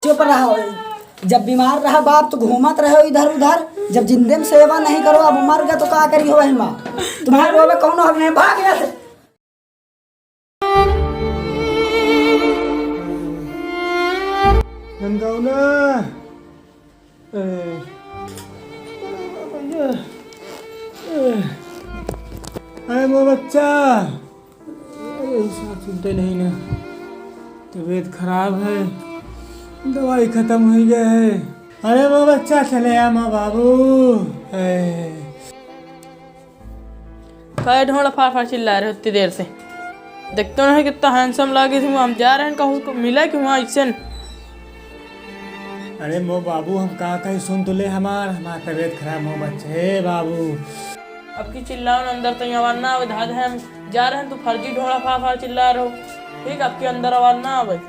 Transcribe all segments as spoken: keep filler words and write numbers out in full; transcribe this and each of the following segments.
चुप रहो। जब बीमार रहा बाप तो घूमत रहो इधर उधर, जब जिंदे में सेवा नहीं करो, अब मर गया तो का करी हो वही माँ। तुम्हारे रोवे कौन हो, भाग यहाँ से। नंदौना। ए, ए, अरे मोर बच्चा, अरे साथ सुनते नहीं ना, तबीयत खराब है, दवाई खतम हुई गए है। अरे मोर बच्चा चले आ माँ बाबू। ए, काहे ढोंड़ा फाड़ फाड़ चिल्ला रहे हो उतनी देर से? देखते नहीं कितना handsome लागे थे, हम जा रहे हैं कहूँ को मिला कि वहाँ ऐसे न। अरे मो बाबू, हम का कही, सुन तो ले हमार, हमार तबीयत खराब हो बच्चे, हे बाबू। अब की चिल्लाओ न, अंदर तो आवाज ना आवे, धाध है हम जा रहे हैं, तू फर्जी ढोंड़ा फाड़ फाड़ चिल्ला रहे हो। ठीक, अब की अंदर आवाज ना आवे।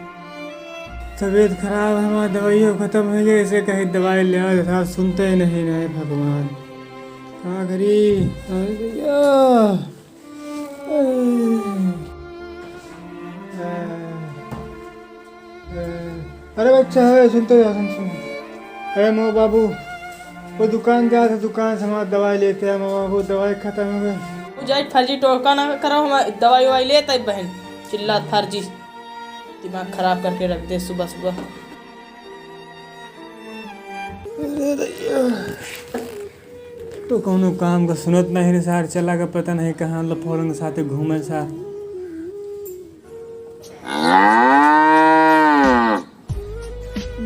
तबीयत खराब है, हमार दवाइयों खतम हो गई, ऐसे कही दवाई ले आओ, साथ सुनते ही नहीं, नहीं भगवान। का करी? अरे भैया। अरे बच्चा है, सुन तो जा, सुन, सुन। अरे मो बाबू, वो दुकान जा था, दुकान से हमार दवाई लेते हैं मो बाबू, दवाई खतम हो गई। तू जाए फर्जी टोका ना करो, हम दवाई ववाई लेते हैं बहन, चिल्ला फर्जी, दिमाग खराब करके रख दे सुबह सुबह। अरे भैया। तो कौनो काम का सुनत नहीं रे सार, चला गया पता नहीं कहाँ लफौरन के साथे घूमे सार।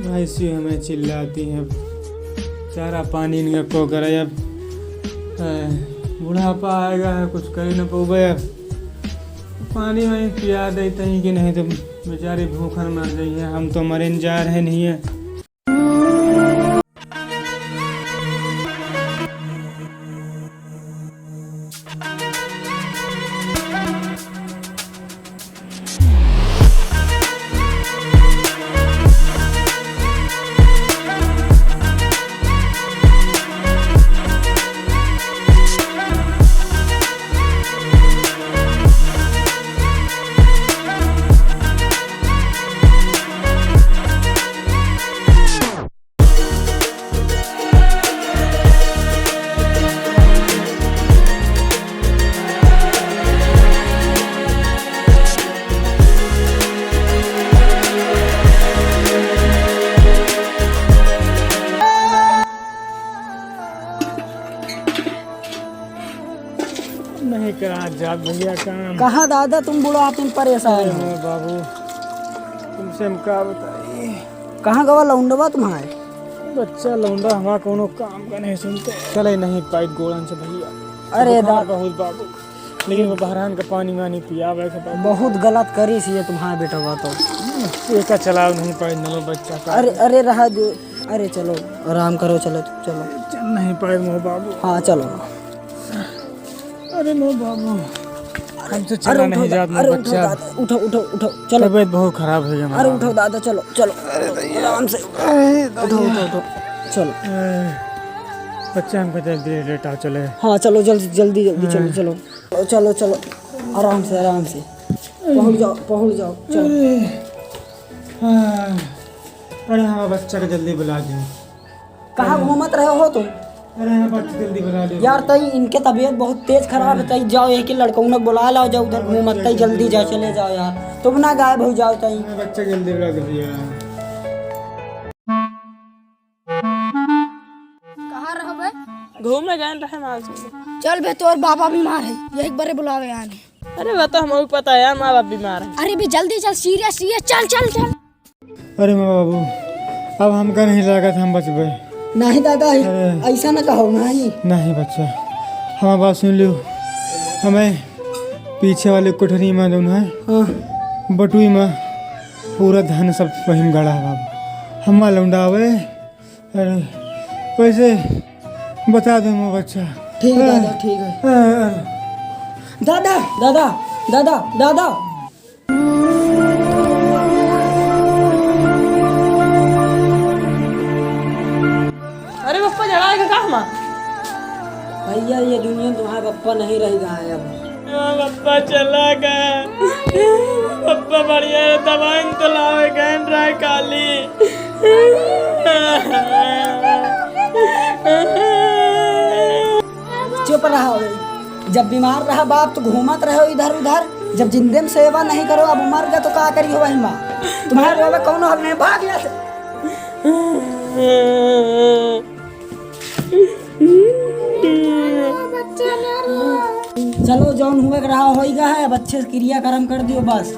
भैंसी हमें चिल्लाती है, चारा पानी इनका को करे अब। ए, बुढ़ापा आएगा है, कुछ कर ही न पौबे अब। पानी वानी पिया देते हैं कि नहीं तो बेचारी भूखन मर गई है, हम तो मरे न जा रहे नहीं है। नहीं करा जात भैया काम। कहाँ दादा तुम बुढ़ापे में परेशान हो? अरे बाबू, तुमसे हम का बताई। कहाँ गवा लौंडवा तुम्हारे? बच्चा लौंडा हमारा कोनो काम का नहीं सुनते। चले नहीं पाइत गोड़न से भैया। अरे बुखार दा- बहुत बाबू, लेकिन वो बहरान का पानी वानी पियावे के बाबू। बहुत गलत करी सी ये तुम्हारा बेटवा तो। ये का चलाव नहीं पाइत नलो बच्चा का। अरे, अरे रहा दो, अरे चलो आराम करो, चलो तुम चलो। चल नहीं पाइत मोह बाबू। हाँ चलो। अरे मोर बाबू, हमसे अरे चला उठो नहीं दा-, जात मोर अरे उठो बच्चा। दादा, उठो, उठो, उठो, चलो। तबीयत बहुत खराब है अरे हमारा। उठो दादा, चलो, चलो। अरे भैया। आराम से। अरे उठो, भैया। उठो, उठो, चलो। अरे, बच्चा हमको जल्दी लेटाओ, चले। हाँ, चलो, जल्दी, जल्दी, जल्दी, चलो, अरे। चलो। चलो, चलो, आराम से, आराम से। पहुँच जाओ, पहुँच जाओ, चलो। अरे, हाँ। अरे, हमारे बच्चा को जल्दी बुला दो। कहाँ घूमत रहे हो तुम? अरे, हाँ, बच्चा जल्दी बुला ले। यार, तई इनके तबीयत बहुत तेज खराब है, तई जाओ, एक ही लड़कउनक बुला लाओ, जाओ उधर घूमत, तई जल्दी जाओ, चले जाओ यार, तुम ना गायब हो जाओ तई। अरे, बच्चा जल्दी बुला दे भैया। कहाँ रहो बे? घूमे गए रहे माँ से। चल बे, तोर बाबा बीमार है, यही बरे बुलावे आने। अरे, वो तो हमको पता है यार, माँ बाप बीमार है। अरे बे, जल्दी चल, serious, serious, चल, चल, चल। अरे माँ बाबू, अब हमका नहीं लागत हम बचबे। नहीं दादा, अरे। ऐसा न कहो, नहीं। नहीं बच्चा, हमार बात सुन लियो। हमें पीछे वाली कोठरी में जौन है, हाँ। बटुई में पूरा धन सब वहीं गड़ा है बाबू। हमार लौंडा आवे, अरे, वैसे बता दो मोर बच्चा। ठीक है अरे, दादा, ठीक है। अरे, अरे। दादा, दादा, दादा, दादा। अरे पप्पा, जड़ा है का हमा? भैया, ये दुनिया में तुम्हारा पप्पा नहीं रह गया है अब। हाँ, पप्पा चला गया। पप्पा बढ़िया है, दवाई तो लावे गए रहे काली। जब बीमार रहा बाप तो घूमत रहो इधर उधर, जब जिंदे में सेवा नहीं करो, अब मर गए तो का करी हो भाई माँ? तुम्हारे रोवे कौनो हल नहीं, भाग यहाँ से। चलो, जौन हुए के रहा होई गा है, अब अच्छे से क्रियाकर्म कर दियो बस।